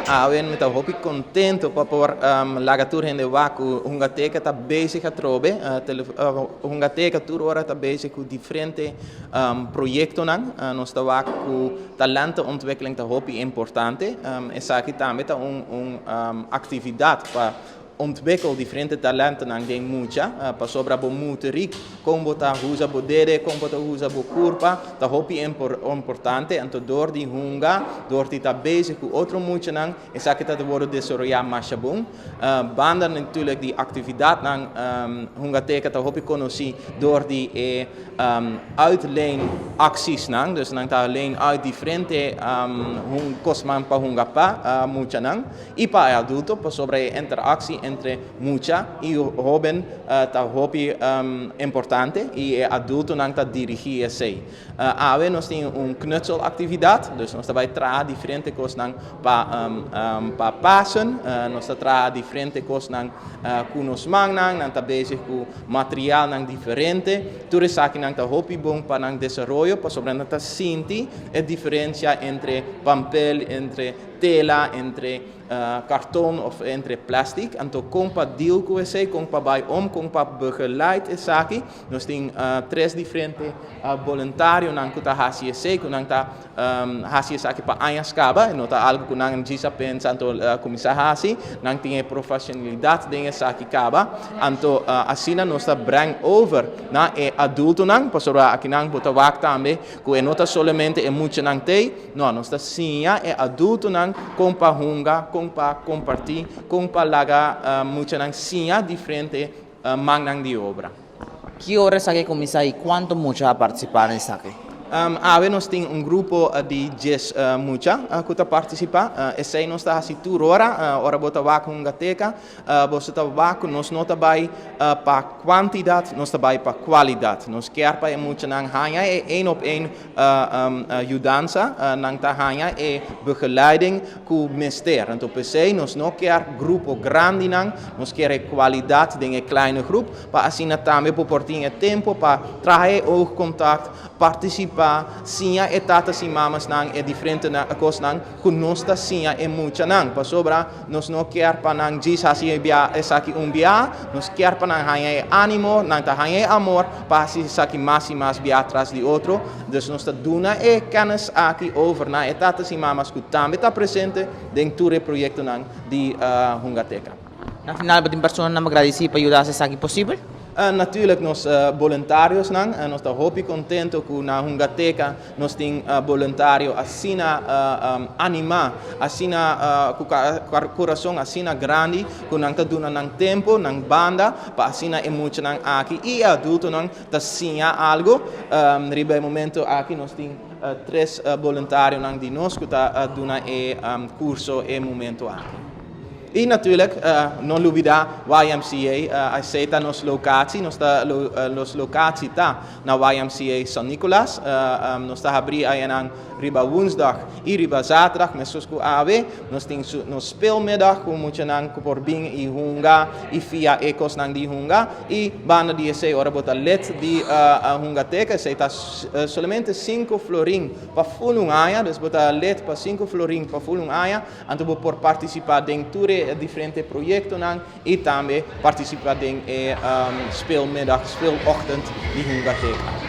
Awe mi ta hopi contento pa por laga tur hende wak cu Hungateka ta bezig atrobe. Hungateka tur ora ta bezig cu diferente proyectonan. Nos ta wak cu talentenontwikkeling ta hopi importante. Esaki tambe ta un actividad pa ontwikkel diferente talentonan den mucha, pasobra bo motoriek, con bo ta usa bo dede, con bo ta usa bo curpa, ta hopi importante. Anto door di hunga, door di ta bezig cu otro muchanan, esaki ta wordo desaroya masha bon. Banda natuurlijk di actividadnan, Hungateka ta hopi conoci door di e uitleen actiesnan, dus nan ta leen uit diferente cosnan pa hunga pa muchanan y pa e adulto, pasobra e interactie entre mucha y hoben ta hopi importante y e adultonan ta dirigi esey. Awe nos tin un knutselactividad, dus nos ta bay traha diferente cosnan pa pasen, nos ta traha diferente cosnan cu nos mannan, nan ta bezig cu materialnan diferente. Tur esakinan ta hopi bon pa nan desaroyo, pasobra nan ta sinti e diferencia entre papel, entre tela, entre karton of entre plastic. Anto con pa deal cu esey, con pa bay om, con pa begeleid esaki. Nos tin tres diferente voluntarionan cu ta haci esey, cu nan ta haci esaki pa añas caba. No ta algo cu nan djis a pensa anto cuminsa haci. Nan tin e profesionalidad den esaki caba. Anto asina nos ta breng over na e adultonan, pasobra akinan bo ta wak tambe cu e no ta solamente e muchanan tey. No, nos ta siña e adultonan con pa hunga, con pa comparti, con pa laga muchanan siña diferente mannan di obra. Ki ora esaki a cuminsa y cuanto mucha a participa na esaki? Awe nos tin un grupo di 10 mucha cu ta participa. Esey nos ta haci tur ora. Ora bo ta wak Hungateka, boso ta wak cu nos no ta bay pa cuantidad, nos ta bay pa cualidad. Nos kier pa e muchanan haya e een op een yudansa, nan ta haya e begeleiding cu mester. Anto p'esey nos no kier grupo grandinan, nos kier e cualidad den e kleine groep, pa asina tambe bo por tin e tempo pa traha e oogcontact, participa, siña e tatas y mamasnan e diferente cosnan cu nos ta siña e muchanan. Pasobra nos no kier pa nan djis haci e bia esaki un bia, nos kier pa nan haña e animo, nan ta haña e amor pa haci esaki mas y mas bia tras di otro. Dus nos ta duna e kennis aki over na e tatas y mamas cu tambe ta presente den tur e proyectonan di Hungateka. Na final bo tin personanan pa gradisí pa yuda hasi esaki posibel? Natuurlijk nos boluntariosnan, nos ta hopi contento cu na Hungateka nos tin boluntario asina anima, asina cu curason asina grandi cu nan ta duna nan tempo, nan banda pa asina e muchanan aki y e adultonan ta siña algo. Riba e momento aki nos tin tres boluntarionan di nos cu ta duna e curso e momento aki. Y natuurlijk, no lubida YMCA, esey ta nos locatie, nos ta, nos locatie ta na YMCA San Nicolas. Nos ta habri ayanan riba woensdag y riba zaterdag, mescos cu awe. Nos tin nos speelmiddag cu muchanan cu por bin y hunga y fia e cosnan di hunga. Y banda di esey, ora bo ta lid di Hungateka, esey ta solamente 5 florin pa full un aña, dus bo ta lid pa 5 florin pa full un aña. Anto bo por participa den tur e diferente proyectonan y tambe participa den e speelmiddag, speelochtend di Hungateka.